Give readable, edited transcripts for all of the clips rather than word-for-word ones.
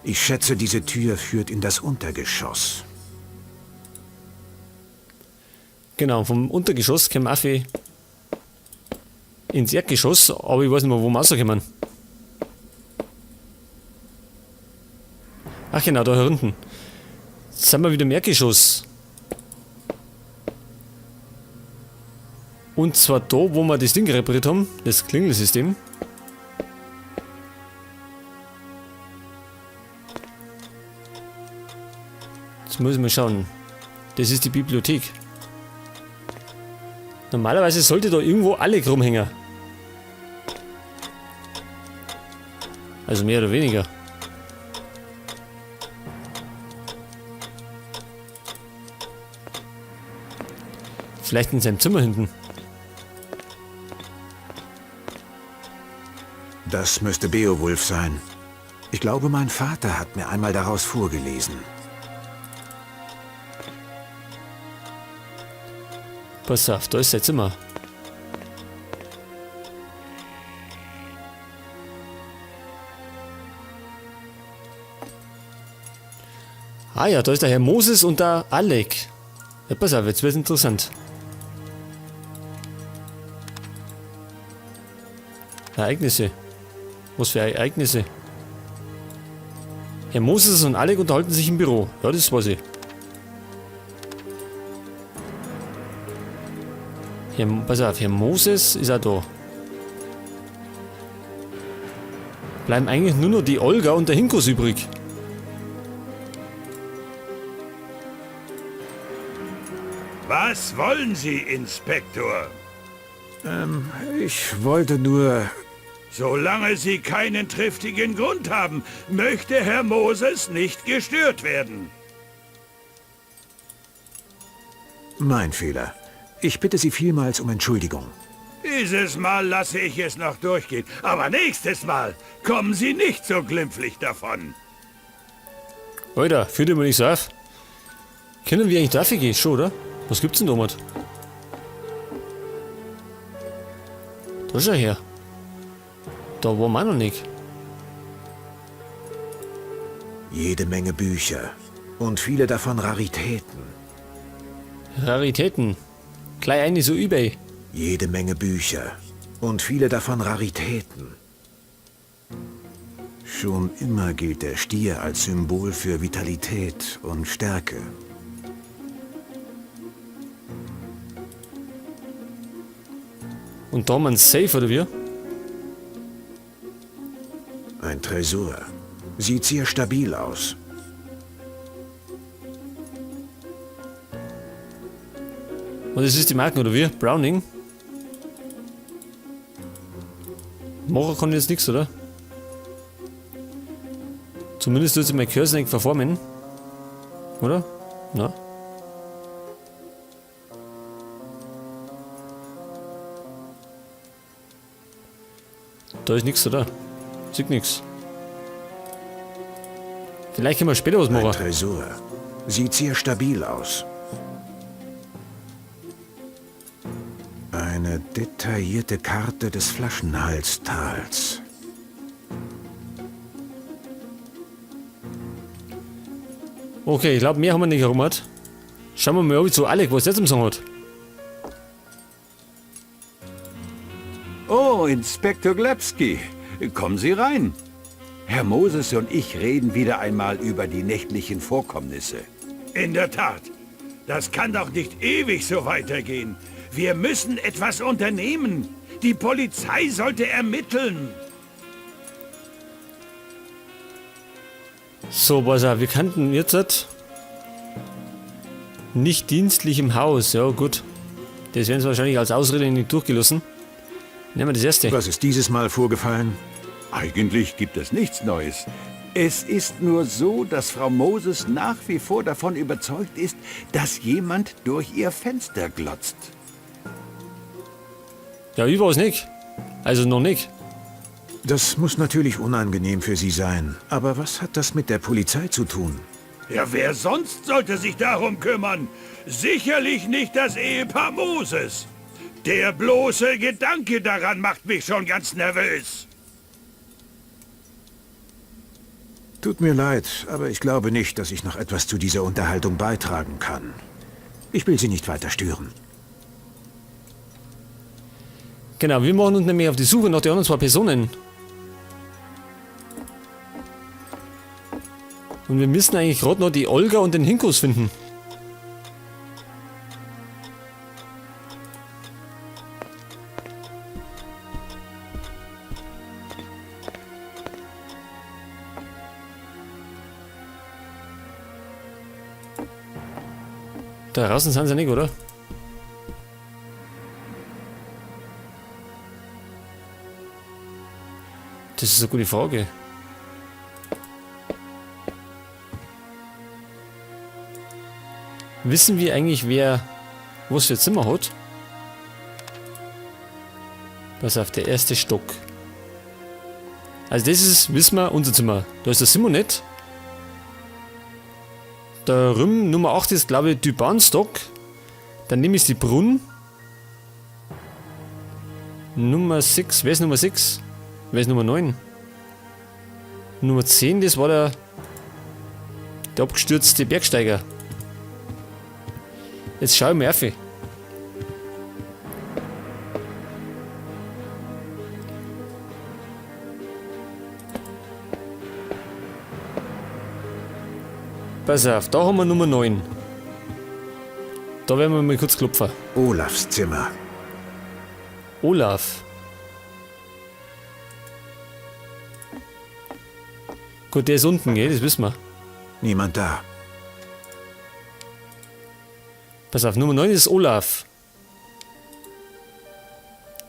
Ich schätze, diese Tür führt in das Untergeschoss. Genau, vom Untergeschoss kommen wir auch ins Erdgeschoss, aber ich weiß nicht mehr, wo wir rauskommen. Ach genau, da hinten. Jetzt sind wir wieder im Erdgeschoss. Und zwar da, wo wir das Ding repariert haben, das Klingelsystem. Jetzt muss ich mal schauen. Das ist die Bibliothek. Normalerweise sollte da irgendwo Alec rumhängen. Also mehr oder weniger. Vielleicht in seinem Zimmer hinten. Das müsste Beowulf sein. Ich glaube, mein Vater hat mir einmal daraus vorgelesen. Pass auf, da ist sein Zimmer. Ah ja, da ist der Herr Moses und der Alec. Ja, pass auf, jetzt wird's interessant. Ereignisse. Was für Ereignisse? Herr Moses und Alec unterhalten sich im Büro. Ja, das weiß ich. Herr, pass auf, Herr Moses ist auch da. Bleiben eigentlich nur noch die Olga und der Hinkus übrig. Was wollen Sie, Inspektor? Ich wollte nur... Solange Sie keinen triftigen Grund haben, möchte Herr Moses nicht gestört werden. Mein Fehler. Ich bitte Sie vielmals um Entschuldigung. Dieses Mal lasse ich es noch durchgehen, aber nächstes Mal kommen Sie nicht so glimpflich davon. Alter, führ dich mal nicht so auf. Können wir eigentlich dafür gehen? Schon, oder? Was gibt's denn da, Mann? Da schau her. Da waren wir noch nicht. Jede Menge Bücher. Und viele davon Raritäten. Raritäten. Gleich eine so eBay. Jede Menge Bücher. Und viele davon Raritäten. Schon immer gilt der Stier als Symbol für Vitalität und Stärke. Und da haben wir einen Safe, oder wie? Ein Tresor. Sieht sehr stabil aus. Und das ist die Marke, oder wie? Browning. Machen kann jetzt nichts, oder? Zumindest tut sich mein Cursor nicht verformen. Oder? Na? Da ist nichts, oder? Sieht nichts. Vielleicht können wir später was Ein machen. Tresor. Sieht sehr stabil aus. Eine detaillierte Karte des Flaschenhalstals. Okay, ich glaube, mehr haben wir nicht herum. Schauen wir mal, ob ich zu Alec, was der zum Sagen hat. Oh, Inspektor Glebski, kommen Sie rein. Herr Moses und ich reden wieder einmal über die nächtlichen Vorkommnisse. In der Tat. Das kann doch nicht ewig so weitergehen. Wir müssen etwas unternehmen. Die Polizei sollte ermitteln. So, pass auf, wir könnten jetzt nicht dienstlich im Haus. Ja, gut. Das werden sie wahrscheinlich als Ausrede nicht durchgelassen. Nehmen wir das erste. Was ist dieses Mal vorgefallen? Eigentlich gibt es nichts Neues. Es ist nur so, dass Frau Moses nach wie vor davon überzeugt ist, dass jemand durch ihr Fenster glotzt. Ja, ich weiß nicht. Also noch nicht. Das muss natürlich unangenehm für Sie sein. Aber was hat das mit der Polizei zu tun? Ja, wer sonst sollte sich darum kümmern? Sicherlich nicht das Ehepaar Moses. Der bloße Gedanke daran macht mich schon ganz nervös. Tut mir leid, aber ich glaube nicht, dass ich noch etwas zu dieser Unterhaltung beitragen kann. Ich will Sie nicht weiter stören. Genau, wir machen uns nämlich auf die Suche nach den anderen zwei Personen. Und wir müssen eigentlich gerade noch die Olga und den Hinkus finden. Da draußen sind sie nicht, oder? Das ist eine gute Frage. Wissen wir eigentlich, wer was für Zimmer hat? Pass auf, der erste Stock. Also das ist, wissen wir, unser Zimmer. Da ist der Simon nicht. Der Rüm Nummer 8 ist, glaube ich, Dubanstock. Daneben ist die Brunn. Nummer 6, wer ist Nummer 6? Wer ist Nummer 9? Nummer 10, das war der abgestürzte Bergsteiger. Jetzt schau ich mal auf. Pass auf, da haben wir Nummer 9. Da werden wir mal kurz klopfen. Olafs Zimmer. Olaf. Gut, der ist unten, gell? Das wissen wir. Niemand da. Pass auf, Nummer 9 ist Olaf.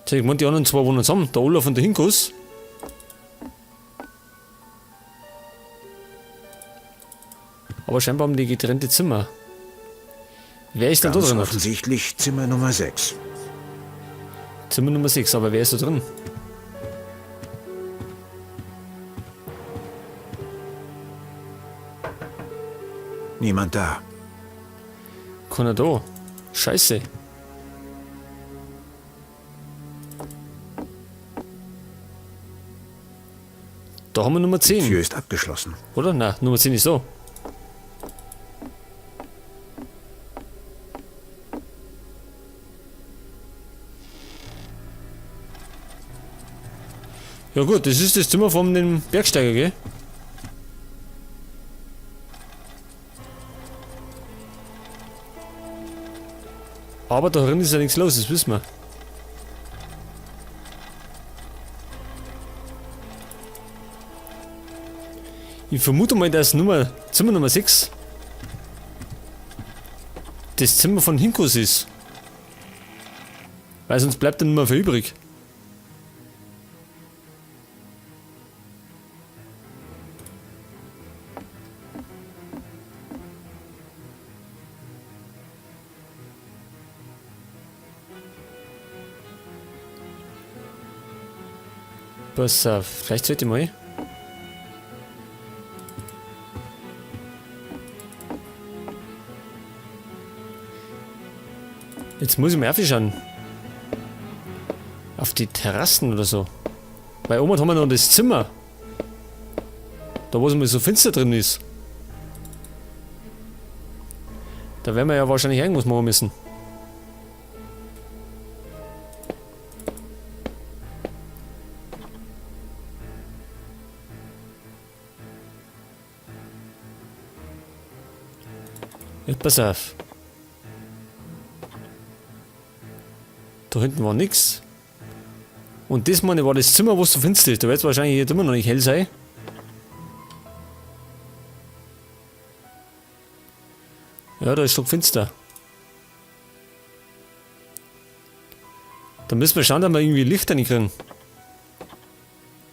Tja, ich meine, die anderen zwei wohnen zusammen. Der Olaf und der Hinkus. Aber scheinbar haben die getrennte Zimmer. Wer ist denn da Ganz drin? offensichtlich Zimmer Nummer 6. Zimmer Nummer 6, aber wer ist da drin? Niemand da. Keiner da. Scheiße. Da haben wir Nummer 10. Die Tür ist abgeschlossen. Oder? Nein, Nummer 10 ist so. Ja gut, das ist das Zimmer von dem Bergsteiger, gell? Aber da drin ist ja nichts los, das wissen wir. Ich vermute mal, dass Zimmer Nummer 6 das Zimmer von Hinkus ist. Weil sonst bleibt dann nicht mehr viel übrig. Pass auf, vielleicht sollte ich mal. Jetzt muss ich mal aufschauen. Auf die Terrassen oder so. Weil oben haben wir noch das Zimmer. Da wo es mal so finster drin ist. Da werden wir ja wahrscheinlich irgendwas machen müssen. Jetzt pass auf. Da hinten war nix. Und das meine war das Zimmer, wo es so finster ist. Da wird's wahrscheinlich jetzt immer noch nicht hell sein. Ja, da ist schon finster. Da müssen wir schauen, dass wir irgendwie Licht reinkriegen.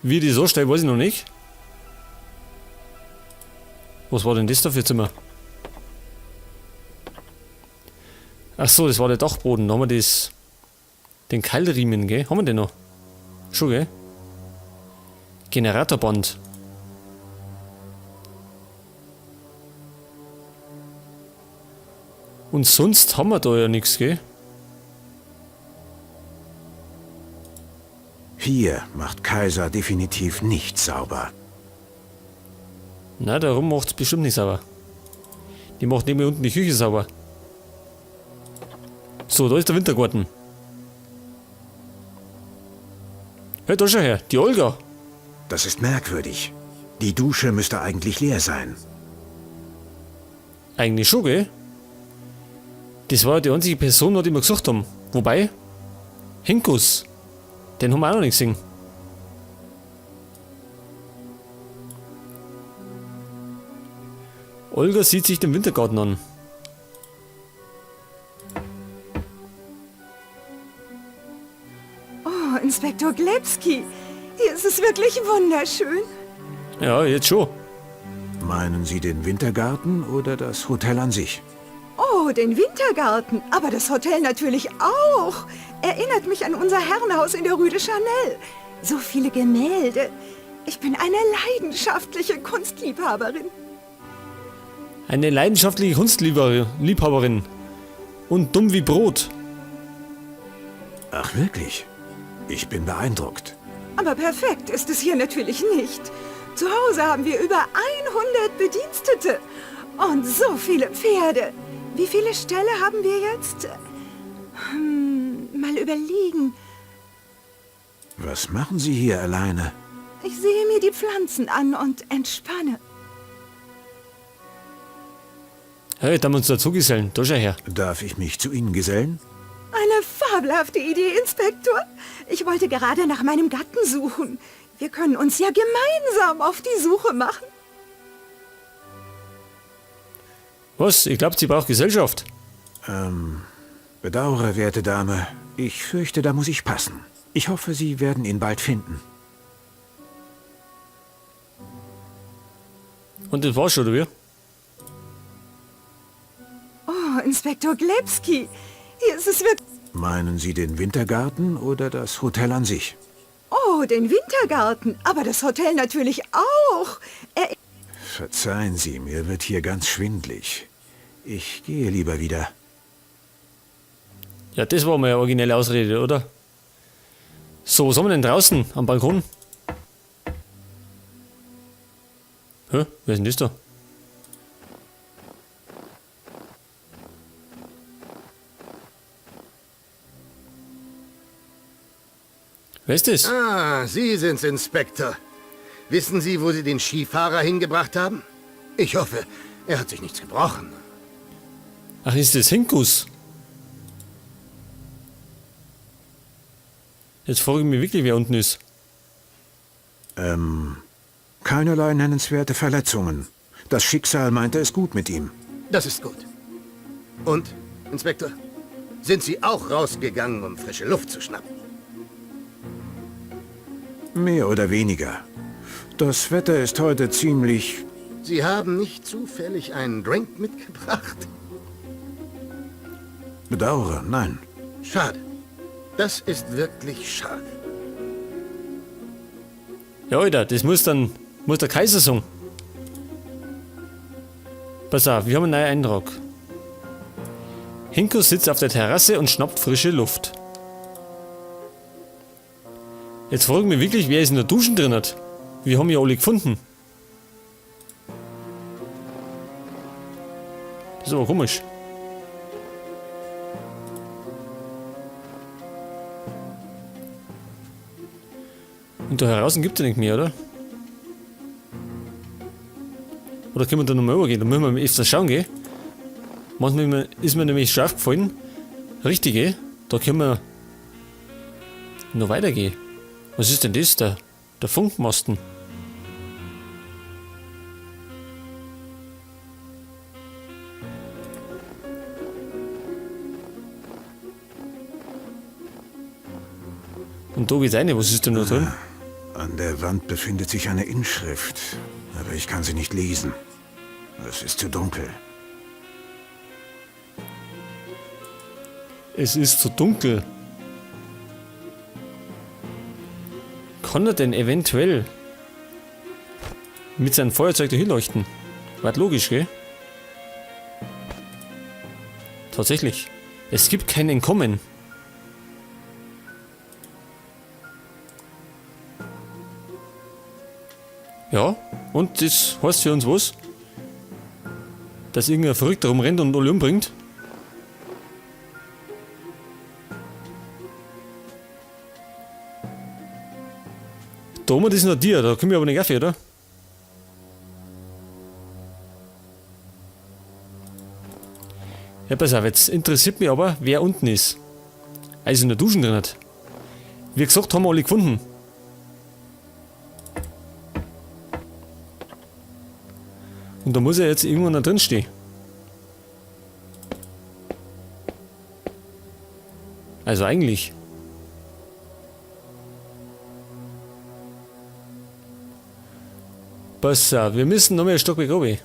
Wie die so stellen, weiß ich noch nicht. Was war denn das da für Zimmer? Ach so, das war der Dachboden. Da haben wir das, den Keilriemen, gell? Haben wir den noch? Schon, gell? Generatorband. Und sonst haben wir da ja nix, gell? Hier macht Kaiser definitiv nicht sauber. Na, der Rum macht's bestimmt nicht sauber. Die macht nämlich unten die Küche sauber. So, da ist der Wintergarten. Hört da schon her, die Olga. Das ist merkwürdig. Die Dusche müsste eigentlich leer sein. Eigentlich schon, gell? Das war ja die einzige Person, die wir gesucht haben. Wobei, Hinkus, den haben wir auch noch nicht gesehen. Olga sieht sich den Wintergarten an. Oh, Inspektor Glebski, hier ist es wirklich wunderschön. Ja, jetzt schon. Meinen Sie den Wintergarten oder das Hotel an sich? Oh, den Wintergarten, aber das Hotel natürlich auch. Erinnert mich an unser Herrenhaus in der Rue de Chanel. So viele Gemälde. Ich bin eine leidenschaftliche Kunstliebhaberin. Eine leidenschaftliche Kunstliebhaberin. Und dumm wie Brot. Ach wirklich? Ich bin beeindruckt. Aber perfekt ist es hier natürlich nicht. Zu Hause haben wir über 100 Bedienstete und so viele Pferde. Wie viele Ställe haben wir jetzt? Mal überlegen. Was machen Sie hier alleine? Ich sehe mir die Pflanzen an und entspanne. Hey, da haben wir uns dazu gesellen. Da schau her. Darf ich mich zu Ihnen gesellen? Eine fabelhafte Idee, Inspektor. Ich wollte gerade nach meinem Gatten suchen. Wir können uns ja gemeinsam auf die Suche machen. Was? Ich glaub, sie braucht Gesellschaft. Bedauere, werte Dame. Ich fürchte, da muss ich passen. Ich hoffe, Sie werden ihn bald finden. Und das war's schon, oder wie? Oh, Inspektor Glebski. Hier ist es wirklich... Meinen Sie den Wintergarten oder das Hotel an sich? Oh, den Wintergarten, aber das Hotel natürlich auch. Verzeihen Sie, mir wird hier ganz schwindlig. Ich gehe lieber wieder. Ja, das war mal eine originelle Ausrede, oder? So, was haben wir denn draußen am Balkon? Hä? Wer ist denn das da? Wer ist das? Ah, Sie sind's, Inspektor. Wissen Sie, wo Sie den Skifahrer hingebracht haben? Ich hoffe, er hat sich nichts gebrochen. Ach, ist das Hinkus? Jetzt frage ich mich wirklich, wer unten ist. Keinerlei nennenswerte Verletzungen. Das Schicksal meinte es gut mit ihm. Das ist gut. Und, Inspektor, sind Sie auch rausgegangen, um frische Luft zu schnappen? Mehr oder weniger. Das Wetter ist heute ziemlich... Sie haben nicht zufällig einen Drink mitgebracht? Bedauere, nein. Schade. Das ist wirklich schade. Ja, Alter, das muss dann... muss der Kaiser sagen. Pass auf, wir haben einen neuen Eindruck. Hinko sitzt auf der Terrasse und schnappt frische Luft. Jetzt frage ich mich wirklich, wer ist in der Dusche drin hat. Wir haben ja alle gefunden. Das ist aber komisch. Und da draußen gibt's ja nicht mehr, oder? Oder können wir da nochmal rübergehen? Da müssen wir öfter schauen, gell? Manchmal ist mir nämlich schon aufgefallen. Richtig, gell? Da können wir noch weitergehen. Was ist denn das da? Der Funkmasten. Und da geht's rein. Was ist denn da drin? An der Wand befindet sich eine Inschrift, aber ich kann sie nicht lesen. Es ist zu dunkel. Es ist zu dunkel. Kann er denn eventuell mit seinem Feuerzeug dahin leuchten? War logisch, gell? Tatsächlich. Es gibt kein Entkommen. Ja, Und das heißt für uns was? Dass irgendein Verrückter rumrennt und alle umbringt. Da oben ist noch dir, da können wir aber nicht auf, oder? Ja, pass auf, jetzt interessiert mich aber, wer unten ist. Also in der Duschen drin hat. Wie gesagt, haben wir alle gefunden. Und da muss er jetzt irgendwann da drin stehen. Also eigentlich. Pass auf, wir müssen noch mehr Stockwerk runter.